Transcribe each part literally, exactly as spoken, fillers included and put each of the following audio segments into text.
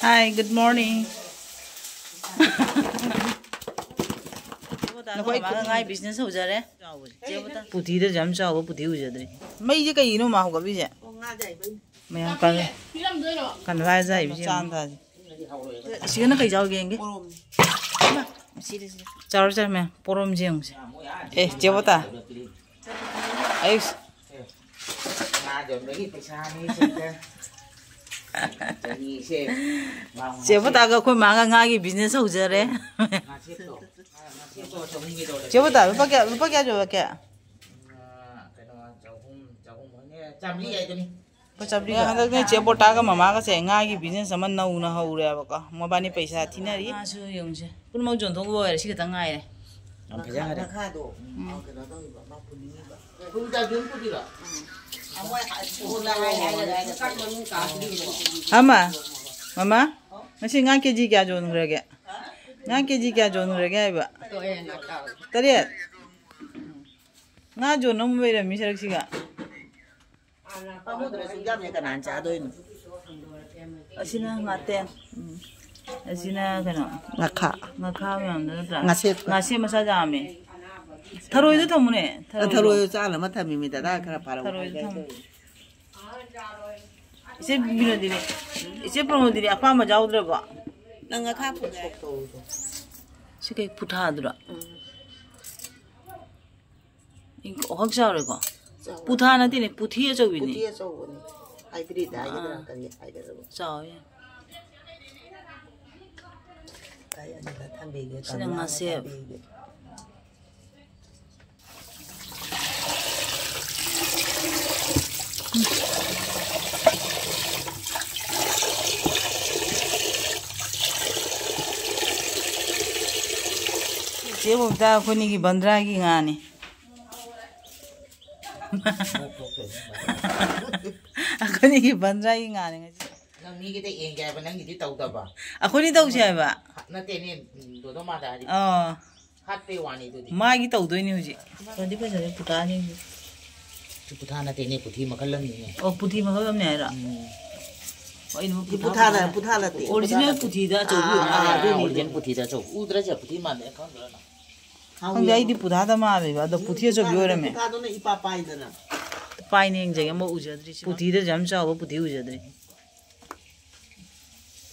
Hi, good morning. ꯅꯈꯣꯏ ꯃꯥꯒ ꯉꯥꯒꯤ business ꯍꯧꯖꯔꯦ꯫ ꯄꯨꯊꯤꯗꯁꯨ ꯌꯥꯝ ꯆꯥꯎꯕ ꯄꯨꯊꯤ ꯎꯖꯗ꯭ꯔꯤ꯫ ꯃꯩꯁꯦ ꯀꯩꯒꯤꯅꯣ ꯃꯥ ꯍꯧꯒꯠꯂꯤꯁꯦ? ꯃꯌꯥꯝ ꯀꯟ-, ꯀꯟꯋꯥꯏ ꯖꯥꯏꯕꯤꯁꯦ ꯌꯦꯡꯉꯣ꯫ ꯆꯥꯟꯗ ꯍꯥꯏꯁꯦ꯫ ꯁꯤꯒꯅ ꯀꯩ ꯆꯥꯎꯒꯦ ꯌꯦꯡꯒꯦ꯫ ꯄꯣꯔꯣꯝꯅꯤ꯫ ꯏꯃꯥ, ꯁꯤꯗ, ꯁꯤꯗ꯫ ꯆꯥꯎꯔ ꯆꯥꯎꯔ ꯃꯌꯥꯝ꯫ ꯄꯣꯔꯣꯝꯁꯦ ꯌꯦꯡꯉꯨꯁꯦ꯫ ꯑꯦ, ꯆꯦ ꯕꯣꯇꯥ꯫ ꯑꯌꯨꯁ꯫ ꯉꯥ ꯌꯣꯟꯕꯒꯤ ꯄꯩꯁꯥꯅꯤ ꯁꯤꯗ꯫ ꯆꯅꯤꯁꯦ꯫ ꯆꯦ ꯕꯣꯇꯥꯒ ꯑꯩꯈꯣꯏ ꯃꯥꯒ ꯉꯥꯒꯤ business ꯍꯧꯖꯔꯦ꯫ ꯉꯥꯁꯦꯞꯇꯣ꯫ ꯉꯥꯁꯦꯞꯇꯣ ꯆꯍꯨꯝꯒꯤ ꯇꯧꯔꯦ꯫ ꯆꯦ ꯕꯣꯇꯥ, ꯂꯨꯄꯥ ꯀꯌꯥ, ꯂꯨꯄꯥ ꯀꯌꯥ ꯌꯣꯜꯂꯛꯀꯦ? ꯉꯥ, ꯀꯩꯅꯣ, ꯆꯍꯨꯝ, ꯆꯍꯨꯝ ꯍꯥꯏꯅꯦ, ꯆꯥꯝꯃꯔꯤ ꯍꯥꯏꯗꯨꯅꯤ꯫ ꯂꯨꯄꯥ ꯆꯥꯝꯃꯔꯤ꯫ ꯍꯟꯗꯛꯅꯦ ꯆꯦ ꯕꯣꯇꯥꯒ ꯃꯃꯥꯒꯁꯦ ꯉꯥꯒꯤ business ꯑꯃ ꯅꯧꯅ ꯍꯧꯔꯦꯕꯀꯣ꯫ ꯃꯕꯥꯅꯤ ꯄꯩꯁꯥ ꯊꯤꯅꯔꯤ꯫ ꯉꯥꯁꯨ ꯌꯦꯡꯉꯨꯁꯦ꯫ ꯄꯨꯝꯅꯃꯛ ꯌꯣꯟꯊꯣꯛꯈꯤꯕ ꯑꯣꯏꯔꯦ, ꯁꯤ ꯈꯛꯇ ꯉꯥꯏꯔꯦ꯫ ꯌꯥꯝ ꯐꯖꯈ꯭ꯔꯦ꯫ ꯉꯈꯥꯗꯣ, ꯎꯝ꯫ ꯑ, ꯀꯩꯅꯣ ꯇꯧꯔꯤꯕ, ꯃꯥ ꯄꯨꯅꯤꯡꯉꯤꯕ꯫ ꯎꯝ꯫ ꯑꯃ, ꯃꯃꯥ, ꯉꯁꯤ ꯉꯥ ꯀꯦ ꯖꯤ ꯀꯌꯥ ꯌꯣꯟꯈ꯭ꯔꯒꯦ? ꯉꯥ ꯀꯦ ꯖꯤ ꯀꯌꯥ ꯌꯣꯟꯈ꯭ꯔꯒꯦ ꯍꯥꯏꯕ? ꯇꯔꯦꯠ? ꯉꯥ ꯌꯣꯟꯅꯕ ꯂꯩꯔꯝꯃꯤ ꯁꯔꯛꯁꯤꯒ꯫ ꯄꯥꯝꯃꯨꯗ꯭ꯔꯁꯨ ꯌꯥꯝꯅ ꯀꯅꯥꯅ ꯆꯥꯗꯣꯏꯅꯣ? ꯑꯁꯤꯅ ꯉꯥꯇꯦꯟ꯫ ꯎꯝ꯫ ꯑꯁꯤꯅ ꯀꯩꯅꯣ? ꯉꯥꯈꯥ꯫ ꯉꯥꯈꯥ ꯃꯌꯥꯝꯗꯣ ꯅꯠꯇ꯭ꯔꯥ? ꯉꯥꯁꯦꯞ꯫ ꯉꯥꯁꯦꯞ ꯃꯆꯥ ꯌꯥꯝꯃꯦ꯫ ꯊꯔꯣꯏꯗꯣ ꯊꯝꯃꯨꯅꯦ꯫ ꯊꯔꯣꯏꯗꯣ꯫ ꯊꯔꯣꯏꯗꯣ ꯆꯥꯅ ꯑꯃ ꯊꯝꯃꯤꯃꯤ ꯗꯗꯥ ꯈꯔ ꯐꯥꯔꯛꯑꯣ ꯊꯔꯣꯏꯗꯣ ꯍꯥꯏꯒꯦ ꯊꯝꯃꯨ꯫ ꯇꯧꯔꯤ꯫ ꯏꯆꯦ ꯕꯤꯅꯣꯗꯤꯅꯤ, ꯏꯆꯦ ꯄ꯭ꯔꯃꯣꯗꯤꯅꯤ ꯑꯄꯥꯝꯕ ꯌꯥꯎꯗ꯭ꯔꯕꯣ? ꯅꯪ ꯉꯥꯈꯥ ꯄꯨꯒꯦ ꯍꯥꯏꯔꯣ? ꯁꯤ ꯀꯩ ꯄꯨꯊꯥꯗꯨꯔꯣ? ꯎꯝ꯫ ꯏꯪ-, ꯑꯣꯍꯛ ꯆꯥꯎꯔꯦꯀꯣ? ꯆꯥꯎꯔꯦ꯫ ꯄꯨꯊꯥ ꯅꯠꯇꯦꯅꯦ, ꯄꯨꯊꯤ ꯑꯆꯧꯕꯤꯅꯦ꯫ ꯄꯨꯊꯤ ꯑꯆꯧꯕꯅꯤ꯫ Hybrid ꯍꯥꯏꯒꯗ꯭ꯔꯥ ꯑꯥ꯫ ꯀꯔꯤ ꯍꯥꯏꯒꯗ꯭ꯔꯥ? ꯆꯥꯎꯋꯦ꯫ ꯀꯥꯏ ꯑꯅꯤꯈꯛ ꯊꯝꯕꯤꯒꯦ, ꯁꯤꯅ ꯒꯝꯂꯥ ꯑꯃ ꯉꯥꯁꯦꯞ꯫ ꯊꯝꯕꯤꯒꯦ꯫ ꯆꯦ ꯕꯕꯤꯇꯥ, ꯑꯩꯈꯣꯏꯅꯤꯒꯤ ꯕꯟꯗ꯭ꯔꯥꯒꯤ ꯉꯥꯅꯤ꯫ ꯑꯩꯈꯣꯏꯅꯤꯒꯤ ꯕꯟꯗ꯭ꯔꯥꯒꯤ ꯉꯥꯅꯤ ꯉꯁꯤ꯫ ꯅꯪ ꯃꯤꯒꯤꯗ ꯌꯦꯡꯒꯦ ꯍꯥꯏꯕ, ꯅꯪꯒꯤꯗꯤ ꯇꯧꯗꯕ? ꯑꯩꯈꯣꯏꯅꯤ ꯇꯧꯁꯦ ꯍꯥꯏꯕ꯫ ꯅꯠꯇꯦꯅꯦ, ꯗꯣꯗꯣ ꯃꯥꯗ ꯍꯥꯏꯗꯤ꯫ ꯑꯥ꯫ ꯍꯥꯠꯄꯩ ꯋꯥꯅꯤ ꯑꯗꯨꯗꯤ꯫ ꯃꯥꯒꯤ ꯇꯧꯗꯣꯏꯅꯤ ꯍꯧꯖꯤꯛ꯫ ꯐꯗꯤ ꯐꯖꯔꯦ ꯄꯨꯊꯥꯁꯤꯡꯁꯦ꯫ ꯁꯤ ꯄꯨꯊꯥ ꯅꯠꯇꯦꯅꯦ, ꯄꯨꯊꯤ ꯃꯈꯜ ꯑꯃꯅꯤꯅꯦ꯫ ꯑꯣ, ꯄꯨꯊꯤ ꯃꯈꯜ ꯑꯃꯅꯦ ꯍꯥꯏꯔꯣ? ꯎꯝ꯫ ꯄꯨꯊꯥꯗ, ꯄꯨꯊꯥ ꯅꯠꯇꯦ꯫ ꯑꯣꯔꯤꯖꯤꯅꯦꯜ ꯄꯨꯊꯤꯗ ꯑꯆꯧꯕ ꯑꯥ, ꯑꯣꯏꯔꯝꯃꯦ꯫ ꯑꯥ, ꯑꯣꯔꯤꯖꯤꯅꯦꯜ ꯄꯨꯊꯤꯗ ꯑꯆꯧꯕ꯫ ꯎꯗ꯭ꯔꯥ ꯁꯦ? ꯄꯨꯊꯤ ꯃꯥꯟꯗꯦ, ꯈꯪꯗ꯭ꯔꯥ ꯅꯪ? ꯈꯪꯗꯦ, ꯑꯩꯗꯤ ꯄꯨꯊꯥꯗ ꯃꯥꯜꯂꯦꯕ, ꯑꯗꯣ ꯄꯨꯊꯤ ꯑꯆꯧꯕꯤ ꯑꯣꯏꯔꯝꯃꯦ꯫ ꯄꯨꯊꯥꯗꯨꯅ ꯏꯄꯥ ꯄꯥꯏꯗꯅ꯫ ꯄꯥꯏꯅ ꯌꯦꯡꯖꯒꯦ, ꯑꯃꯨꯛ ꯎꯖꯗ꯭ꯔꯤ꯫ ꯄꯨꯊꯤꯗꯁꯨ ꯌꯥꯝ ꯆꯥꯎꯕ ꯄꯨꯊꯤ ꯎꯖꯗ꯭ꯔꯤ꯫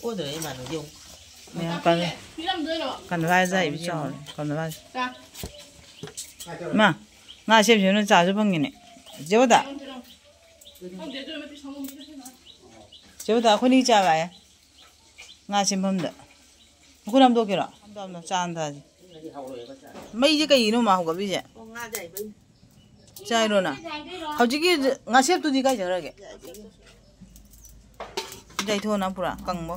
ꯑꯣꯗ꯭ꯔꯦ ꯏꯃꯥꯟꯅꯕꯤ ꯑꯃꯨꯛ꯫ ꯃꯌꯥꯝ ꯀꯟ-, ꯀꯟꯋꯥꯏ ꯑꯖꯥꯏꯕꯤ ꯆꯥꯎꯔꯦ, ꯀꯟꯋꯥꯏ꯫ ꯃꯥ, ꯉꯥ ꯁꯦꯝ ꯁꯦꯝꯅ ꯆꯥꯁꯨ ꯐꯪꯉꯤꯅꯦ꯫ ꯖꯦꯕꯗ꯫ ꯆꯦꯕꯗ, ꯑꯩꯈꯣꯏꯅꯤ ꯆꯥꯕ ꯍꯥꯏ꯫ ꯉꯥ ꯁꯦꯝꯐꯝꯗ꯫ ꯃꯈꯨꯠ ꯍꯥꯝꯗꯣꯛꯀꯦꯔꯣ? ꯍꯥꯝꯗꯣꯛ, ꯍꯥꯝꯗꯣꯛ, ꯆꯥ ꯑꯝꯇ ꯍꯥꯁꯤ꯫ ꯃꯩꯁꯦ ꯀꯩꯒꯤꯅꯣ ꯃꯥ ꯍꯧꯒꯠꯂꯤꯁꯦ? ꯑꯣ, ꯉꯥ ꯆꯥꯏꯕꯩꯅꯤ꯫ ꯆꯥꯏꯔꯣ ꯅꯪ? ꯍꯧꯖꯤꯛꯀꯤ ꯉꯥꯁꯦꯞꯇꯨꯗꯤ ꯀꯥꯏ ꯆꯠꯈ꯭ꯔꯒꯦ? ꯌꯥꯏꯊꯣꯛꯑꯣ ꯅꯪ ꯄꯨꯔꯥ ꯀꯪꯕ꯫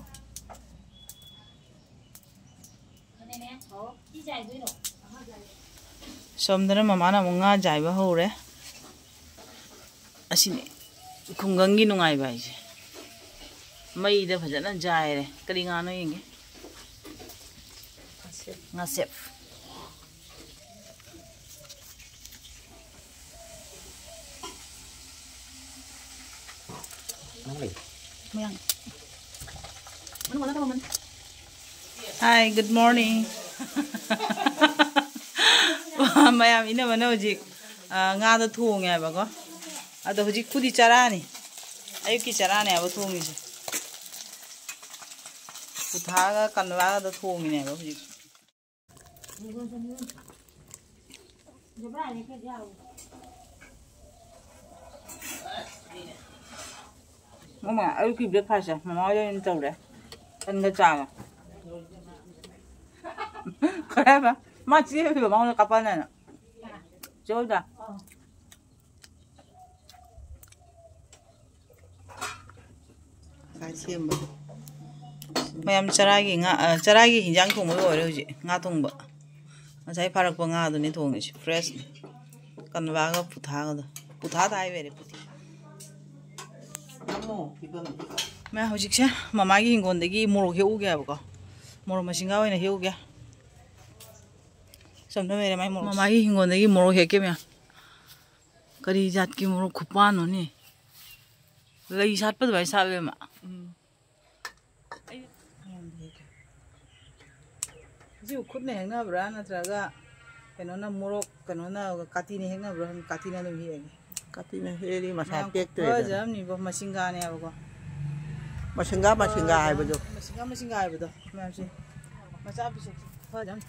ꯁꯣꯝꯗꯅ ꯃꯃꯥꯅ ꯑꯃꯨꯛ ꯉꯥ ꯖꯥꯏꯕ ꯍꯧꯔꯦ꯫ ꯑꯁꯤꯅꯤ ꯈꯨꯡꯒꯪꯒꯤ ꯅꯨꯡꯉꯥꯏꯕ ꯍꯥꯏꯁꯦ꯫ ꯃꯩꯗ ꯐꯖꯅ ꯖꯥꯏꯔꯦ꯫ ꯀꯔꯤ ꯉꯥꯅꯣ ꯌꯦꯡꯒꯦ꯫ ꯉꯥꯁꯦꯞ꯫ ꯃꯌꯥꯡ꯫ Hi, good morning. ꯃꯌꯥꯝ ꯏꯅꯝꯃꯅ ꯍꯧꯖꯤꯛ, ꯑ, ꯉꯥꯗꯣ ꯊꯣꯡꯉꯦ ꯍꯥꯏꯕꯀꯣ꯫ ꯑꯗꯣ ꯍꯧꯖꯤꯛꯄꯨꯗꯤ ꯆꯔꯥꯅꯤ꯫ ꯑꯌꯨꯛꯀꯤ ꯆꯔꯥꯅꯦ ꯍꯥꯏꯕ ꯊꯣꯡꯉꯤꯁꯦ꯫ ꯄꯨꯊꯥꯒ ꯀꯪꯂꯥꯒꯗꯣ ꯊꯣꯡꯉꯤꯅꯦꯕ ꯍꯧꯖꯤꯛ꯫ ꯃꯃꯥ, ꯑꯌꯨꯛꯀꯤ breakfastꯁꯦ ꯃꯃꯥ ꯍꯣꯏꯗ ꯑꯣꯏꯅ ꯇꯧꯔꯦ꯫ ꯇꯟꯒ ꯆꯥꯒ꯫ ꯀꯔꯤ ꯍꯥꯏꯕ? ꯃꯥ ꯆꯦ ꯍꯣꯏꯗ ꯃꯉꯣꯟꯗ ꯀꯥꯞꯄꯛꯑꯅꯦꯅ꯫ ꯆꯦ ꯍꯣꯏꯗ꯫ ꯉꯁꯥꯏ ꯁꯦꯝꯕ꯫ ꯃꯌꯥꯝ ꯆꯔꯥꯒꯤ ꯉꯥ, ꯑ, ꯆꯔꯥꯒꯤ ꯍꯤꯟꯖꯥꯡ ꯊꯣꯡꯕ ꯂꯣꯏꯔꯦ ꯍꯧꯖꯤꯛ꯫ ꯉꯥ ꯊꯣꯡꯕ꯫ ꯉꯁꯥꯏ ꯐꯥꯔꯛꯄ ꯉꯥꯗꯨꯅꯦ ꯊꯣꯡꯉꯤꯁꯦ꯫ Freshꯅꯤ꯫ ꯀꯪꯂꯥꯒ ꯄꯨꯊꯥꯒꯗꯣ꯫ ꯄꯨꯊꯥꯗ ꯍꯥꯏꯕ ꯌꯥꯔꯦ, ꯄꯨꯊꯤ꯫ ꯃꯌꯥꯝ ꯍꯧꯖꯤꯛꯁꯦ ꯃꯃꯥꯒꯤ ꯍꯤꯡꯒꯣꯜꯗꯒꯤ ꯃꯣꯔꯣꯛ ꯍꯦꯛꯎꯒꯦ ꯍꯥꯏꯕꯀꯣ꯫ ꯃꯣꯔꯣꯛ ꯃꯁꯤꯡꯒꯥ ꯑꯣꯏꯅ ꯍꯦꯛꯎꯒꯦ꯫ ꯁꯣꯝꯗ ꯂꯩꯔꯦ ꯃꯥꯏ ꯃꯣꯔꯣꯛ꯫ ꯃꯃꯥꯒꯤ ꯍꯤꯡꯒꯣꯜꯗꯒꯤ ꯃꯣꯔꯣꯛ ꯍꯦꯛꯀꯦ ꯃꯌꯥꯝ꯫ ꯀꯔꯤ ꯖꯥꯠꯀꯤ ꯃꯣꯔꯣꯛ ꯈꯨꯄꯥꯟꯅꯣꯅꯦ? ꯂꯩ ꯁꯥꯠꯄ ꯑꯗꯨꯃꯥꯏꯅ ꯁꯥꯠꯂꯦ, ꯃꯥ꯫ ꯎꯝ꯫ ꯁꯤꯕꯨ ꯈꯨꯠꯅ ꯍꯦꯛꯅꯕ꯭ꯔꯥ ꯅꯠꯇ꯭ꯔꯒ ꯀꯩꯅꯣꯅ, ꯃꯣꯔꯣꯛ ꯀꯩꯅꯣꯅ, ꯀꯥꯇꯤꯅ ꯍꯦꯛꯅꯕ꯭ꯔꯥ? ꯀꯥꯇꯤꯅ ꯑꯗꯨꯝ ꯍꯦꯛꯑꯒꯦ꯫ ꯀꯥꯇꯤꯅ ꯍꯦꯛꯑꯗꯤ ꯃꯁꯥ ꯃꯌꯥꯝ ꯇꯦꯛꯇ꯭ꯔꯦꯗꯅ꯫ ꯈꯨꯐꯖ ꯑꯃꯅꯤꯕꯣ, ꯃꯁꯤꯡꯒꯥꯅꯦꯕꯀꯣ꯫ ꯃꯁꯤꯡꯒꯥ, ꯃꯁꯤꯡꯒꯥ ꯍꯥꯏꯕꯗꯣ꯫ ꯃꯁꯤꯡꯒꯥ, ꯃꯁꯤꯡꯒꯥ ꯍꯥꯏꯕꯗꯣ ꯃꯌꯥꯝꯁꯦ꯫ ꯃꯆꯥ ꯄꯤꯁꯛꯁꯦ ꯈꯨꯐꯖ ꯑꯃꯅꯤ꯫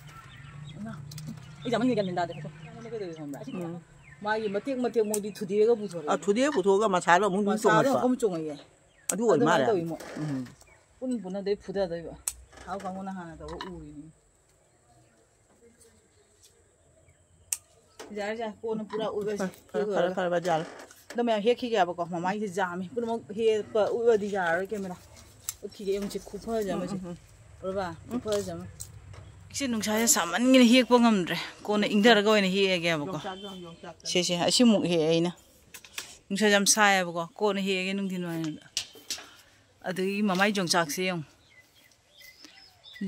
ꯏꯃꯥ, ꯑꯩ ꯆꯥꯃꯟꯒꯤ ꯒ꯭ꯌꯥꯟ ꯃꯦꯟ ꯇꯥꯗꯦ꯫ ꯑꯁꯤꯗꯤ ꯎꯝ꯫ ꯃꯥꯒꯤ ꯃꯇꯦꯛ ꯃꯇꯦꯛ ꯃꯣꯏꯗꯤ ꯊꯨꯗꯦꯛꯑꯒ ꯄꯨꯊꯣꯔꯛꯑꯦ꯫ ꯑ, ꯊꯨꯗꯦꯛꯑ ꯄꯨꯊꯣꯛꯑꯒ ꯃꯁꯥꯗꯣ ꯑꯃꯨꯛ ꯃꯁꯥꯗꯣ ꯆꯣꯡꯉꯛꯄ꯫ ꯑꯃꯨꯛ ꯆꯣꯡꯉꯛꯑꯦ꯫ ꯑꯗꯨ ꯑꯣꯏ ꯑꯗꯨꯃꯥꯏꯅ ꯃꯥꯜꯂꯦ꯫ ꯇꯧꯋꯤ ꯃꯣꯏ꯫ ꯎꯝ꯫ ꯄꯨꯟ ꯄꯨꯟꯅ ꯑꯗꯩ ꯐꯨꯗꯗꯣꯏꯕ꯫ ꯍꯥꯎ ꯀꯥꯡꯕꯨꯅ ꯍꯥꯟꯅ ꯇꯧꯔ ꯎꯔꯤꯅꯤ꯫ ꯌꯥꯔꯦ, ꯌꯥꯔꯦ, ꯀꯣꯟꯅ ꯄꯨꯔꯥ ꯎꯠꯂꯁꯤ꯫ ꯈꯔ, ꯈꯔ, ꯈꯔ, ꯈꯔ ꯌꯥꯔꯦ꯫ ꯑꯗꯣ ꯃꯌꯥꯝ ꯍꯦꯛꯈꯤꯒꯦꯕꯀꯣ, ꯃꯃꯥꯏꯁꯦ ꯖꯥꯝꯃꯦ꯫ ꯄꯨꯝꯅꯃꯛ ꯍꯦꯛꯄ ꯎꯠꯂꯗꯤ ꯌꯥꯔꯔꯣꯏ ꯀꯦꯃꯦꯔꯥ꯫ ꯎꯠꯈꯤꯒꯦ ꯌꯦꯡꯉꯨꯁꯦ, ꯈꯨꯐꯖ ꯑꯃꯁꯦ꯫ ꯎꯝ, ꯎꯝ, ꯎꯝ꯫ ꯎꯔꯕ? ꯎꯝ꯫ ꯈꯨꯐꯖ ꯑꯃ꯫ ꯁꯤ ꯅꯨꯡꯁꯥꯁꯦ ꯁꯥꯃꯟꯒꯤꯅ ꯍꯦꯛꯄ ꯉꯝꯗ꯭ꯔꯦ꯫ ꯀꯣꯟꯅ ꯏꯪꯊꯔꯒ ꯑꯣꯏꯅ ꯍꯦꯛꯑꯒꯦꯕꯀꯣ꯫ ꯌꯣꯡꯆꯥꯛꯇꯣ ꯌꯦꯡꯉꯨ, ꯌꯣꯡꯆꯥꯛꯇꯣ꯫ ꯁꯦ, ꯁꯦ, ꯑꯁꯤꯃꯨꯛ ꯍꯦꯛꯑꯦ ꯑꯩꯅ꯫ ꯅꯨꯡꯁꯥ ꯌꯥꯝ ꯁꯥꯏꯌꯦꯕꯀꯣ꯫ ꯀꯣꯟꯅ ꯍꯦꯛꯑꯒꯦ ꯅꯨꯡꯊꯤꯟ ꯋꯥꯏꯔꯝꯗ꯫ ꯑꯗꯨꯒꯤ ꯃꯃꯥꯏ ꯌꯣꯡꯆꯥꯛꯁꯦ ꯌꯦꯡꯉꯨ꯫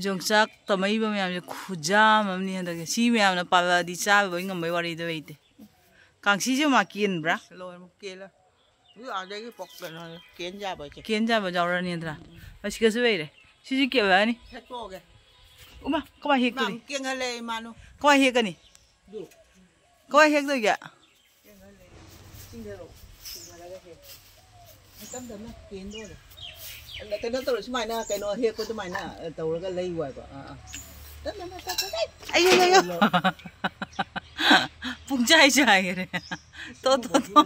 ꯌꯣꯡꯆꯥꯛ ꯇꯝꯃꯛꯏꯕ ꯃꯌꯥꯝꯁꯦ ꯈꯨꯖꯥꯝ ꯑꯃꯅꯤ ꯍꯟꯗꯛꯁꯦ꯫ ꯁꯤ ꯃꯌꯥꯝꯅ ꯄꯥꯜꯂꯛꯑꯗꯤ ꯆꯥꯕ ꯂꯣꯏ ꯉꯝꯕꯩ ꯋꯥꯔꯤꯗꯣ ꯂꯩꯇꯦ꯫ ꯀꯥꯡꯁꯤꯁꯨ ꯃꯥ ꯀꯦꯟꯕ꯭ꯔꯥ? ꯂꯣꯏꯔꯦ, ꯑꯃꯨꯛ ꯀꯦꯜꯂꯦ꯫ ꯑꯗꯨ ꯑꯥꯗꯒꯤ ꯄꯣꯛ-, ꯀꯩꯅꯣ, ꯀꯦꯟ ꯌꯥꯕ ꯍꯥꯏꯁꯦ꯫ ꯀꯦꯟ ꯌꯥꯕ ꯌꯥꯎꯔꯅꯤꯗ꯭ꯔꯥ? ꯎꯝ, ꯎꯝ꯫ ꯑꯁꯤꯒꯁꯨ ꯂꯩꯔꯦ꯫ ꯁꯤꯁꯨ ꯀꯦꯜꯂꯛꯑꯅꯤ꯫ ꯍꯦꯛꯇꯣꯛꯑꯒꯦ꯫ ꯎꯃ, ꯀꯃꯥꯏ ꯍꯦꯛꯇꯣꯔꯤ? ꯃꯥ ꯀꯦꯟꯍꯜꯂꯦ ꯏꯃꯥꯅꯨ꯫ ꯀꯃꯥꯏ ꯍꯦꯛꯀꯅꯤ? ꯑꯗꯨ꯫ ꯀꯃꯥꯏ ꯍꯦꯛꯇꯣꯏꯒꯦ? ꯆꯤꯡꯊꯔꯣ꯫ ꯆꯤꯡꯊꯔꯒ ꯍꯦꯛ꯫ ꯇꯞ ꯇꯞꯅ ꯀꯦꯟꯗꯣꯔꯦ꯫ ꯑꯗ ꯀꯩꯅꯣ ꯇꯧꯔꯣ, ꯁꯨꯃꯥꯏꯅ ꯀꯩꯅꯣ ꯍꯦꯛꯄ ꯑꯗꯨꯃꯥꯏꯅ ꯇꯧꯔꯒ ꯂꯩꯌꯨ ꯍꯥꯏꯕ꯫ ꯑꯥ, ꯑꯥ꯫ ꯇꯞ ꯇꯞꯅ, ꯇꯞ ꯇꯞꯅ꯫ ꯑꯩꯌꯣ, ꯑꯌꯣ, ꯑꯌꯣ꯫ ꯄꯨꯡꯆꯥꯏ ꯆꯥꯏꯈꯔꯦ꯫ ꯇꯣ, ꯇꯣ, ꯇꯣ꯫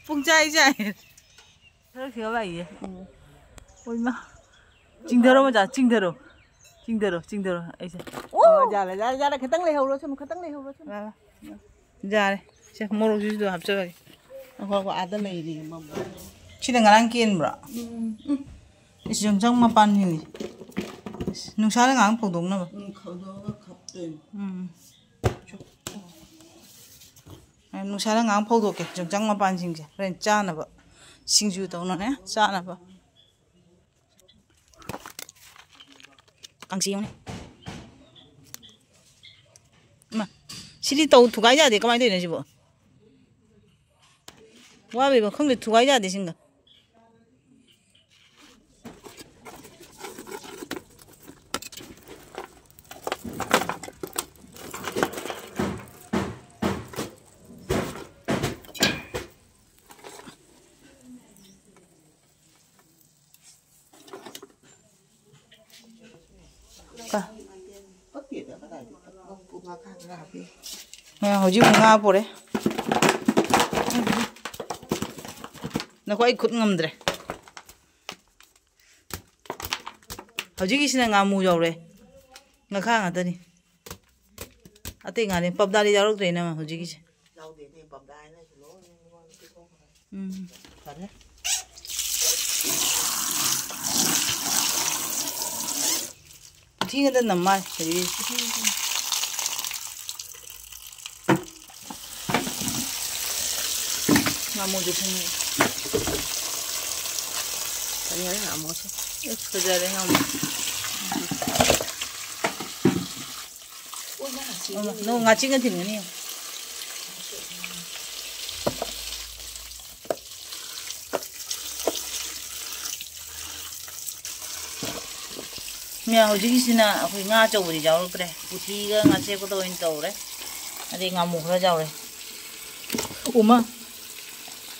ꯄꯨꯡꯆꯥꯏ ꯆꯥꯏꯈꯔꯦ꯫ ꯈꯔ ꯈꯦꯠꯅꯕ ꯂꯥꯛꯏꯌꯦ꯫ ꯎꯝ꯫ ꯑꯣꯏꯃꯥ꯫ ꯆꯤꯡꯊꯔꯣ ꯃꯆꯥ, ꯆꯤꯡꯊꯔꯣ꯫ ꯆꯤꯡꯊꯔꯣ, ꯆꯤꯡꯊꯔꯣ꯫ ꯑꯩꯁꯦ꯫ ꯑꯣ, ꯌꯥꯔꯦ, ꯌꯥꯔꯦ, ꯌꯥꯔꯦ꯫ ꯈꯤꯇꯪ ꯂꯩꯍꯧꯔꯣ, ꯁꯨꯝ ꯈꯤꯇꯪ ꯂꯩꯍꯧꯔꯣ, ꯁꯨꯝ꯫ ꯌꯥꯔꯦ꯫ ꯌꯥꯔꯦ꯫ ꯁꯦ, ꯃꯣꯔꯣꯛꯁꯤꯁꯨ ꯍꯥꯞꯆꯔꯒꯦ꯫ ꯉꯥꯏꯈꯣ, ꯉꯥꯏꯈꯣ, ꯑꯥꯗ ꯂꯩꯔꯤ, ꯃꯝ-꯫ ꯁꯤꯅ ꯉꯔꯥꯡ ꯀꯦꯟꯕ꯭ꯔꯣ? ꯎꯝ, ꯎꯝ꯫ ꯏꯁ, ꯌꯣꯡꯆꯥꯛ ꯃꯄꯥꯟꯁꯤꯡꯅꯤ꯫ ꯏꯁ, ꯅꯨꯡꯁꯥꯗ ꯉꯥꯏꯍꯥꯛ ꯐꯧꯗꯣꯛꯅꯕ꯫ ꯎꯝ, ꯐꯧꯗꯣꯛꯑꯒ ꯈꯞꯇꯣꯏꯅꯤ꯫ ꯎꯝ꯫ ꯅꯨꯡꯁꯥꯗ ꯉꯥꯏꯍꯥꯛ ꯐꯧꯗꯣꯛꯀꯦ, ꯌꯣꯡꯆꯥꯛ ꯃꯄꯥꯟꯁꯤꯡꯁꯦ꯫ ꯍꯣꯔꯦꯟ ꯆꯥꯅꯕ꯫ ꯁꯤꯡꯖꯨ ꯇꯧꯅꯅꯦ, ꯆꯥꯅꯕ꯫ ꯀꯥꯡꯁꯤ ꯌꯦꯡꯉꯨꯅꯦ꯫ ꯏꯃꯥ, ꯁꯤꯗꯤ ꯇꯧ-, ꯊꯨꯒꯥꯏ ꯌꯥꯗꯦ, ꯀꯃꯥꯏꯅ ꯇꯧꯔꯤꯅꯣ ꯁꯤꯕꯣ? ꯋꯥꯕꯩꯕ ꯈꯪꯗꯦ, ꯊꯨꯒꯥꯏ ꯌꯥꯗꯦ ꯁꯤꯡꯒ꯫ ꯑ, ꯍꯧꯖꯤꯛ ꯑꯃꯨꯛ ꯉꯥ ꯄꯣꯔꯦ꯫ ꯅꯈꯣꯏ ꯑꯩ ꯈꯨꯠ ꯉꯝꯗ꯭ꯔꯦ꯫ ꯍꯧꯖꯤꯛꯀꯤꯁꯤꯅ ꯉꯥꯃꯨ ꯌꯧꯔꯦ꯫ ꯉꯥꯈꯥ ꯉꯥꯛꯇꯅꯤ꯫ ꯑꯇꯩ ꯉꯥꯅꯤ ꯄꯞꯗꯥꯗꯤ ꯌꯥꯎꯔꯛꯇ꯭ꯔꯦꯅ ꯍꯧꯖꯤꯛꯀꯤꯁꯦ꯫ ꯎꯝ꯫ ꯐꯔꯦ꯫ ꯎꯊꯤꯒꯗ ꯅꯝ ꯃꯥꯜꯂꯦ ꯍꯧꯖꯤꯛꯀꯤꯁꯦ꯫ ꯉꯥꯃꯨꯁꯦ ꯊꯣꯡꯉꯦ꯫ ꯐꯖꯔꯦ ꯉꯥꯃꯨꯁꯦ꯫ ꯑꯦ, ꯐꯖꯔꯦ ꯉꯥꯃꯨ꯫ ꯑꯣ, ꯅꯪ ꯉꯥꯆꯤꯛꯅ ꯊꯤꯟꯒꯅꯤ꯫ ꯃꯌꯥꯝ, ꯍꯧꯖꯤꯛꯀꯤꯁꯤꯅ ꯑꯩꯈꯣꯏ ꯉꯥ ꯑꯆꯧꯕꯗꯤ ꯌꯥꯎꯔꯛꯇ꯭ꯔꯦ꯫ ꯄꯨꯊꯤꯒ ꯉꯥꯆꯦꯞꯀꯗ ꯑꯣꯏꯅ ꯇꯧꯔꯦ꯫ ꯑꯗꯩ ꯉꯥꯃꯨ ꯈꯔ ꯌꯥꯎꯔꯦ꯫ ꯎꯃ!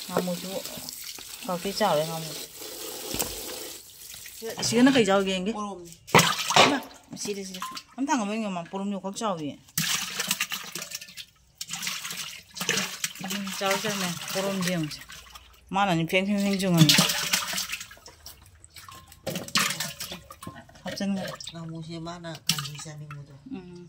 ꯉꯥꯃꯨꯁꯨ ꯈꯛꯇꯤ ꯆꯥꯎꯔꯦ ꯉꯥꯃꯨꯁꯦ꯫ ꯁꯤꯒꯅ ꯀꯩ ꯆꯥꯎꯒꯦ ꯌꯦꯡꯒꯦ? ꯄꯣꯔꯣꯝꯅꯤ꯫ ꯏꯃꯥ! ꯁꯤꯗꯤ, ꯁꯤꯗꯤ꯫ ꯑꯝ ꯊꯥꯡꯒꯠꯂꯣ ꯌꯦꯡꯉꯣ, ꯄꯣꯔꯣꯝꯁꯨ ꯈꯛ ꯆꯥꯎꯏ꯫ ꯎꯝ, ꯆꯥꯎꯔꯦ, ꯆꯥꯎꯔꯦ, ꯃꯌꯥꯝ꯫ ꯄꯣꯔꯣꯝꯁꯦ ꯌꯦꯡꯉꯨꯁꯦ꯫ ꯃꯥꯅꯅꯤ ꯐꯦꯡ ꯐꯦꯡ ꯐꯦꯡ ꯆꯣꯡꯉꯝꯃꯤ꯫ ꯍꯥꯞꯆꯤꯟꯈ꯭ꯔꯦ꯫ ꯉꯥꯃꯨꯁꯦ ꯃꯥꯅ ꯀꯥꯡꯁꯣꯏ ꯆꯥꯅꯤꯡꯕꯗꯣ꯫ ꯎꯝ꯫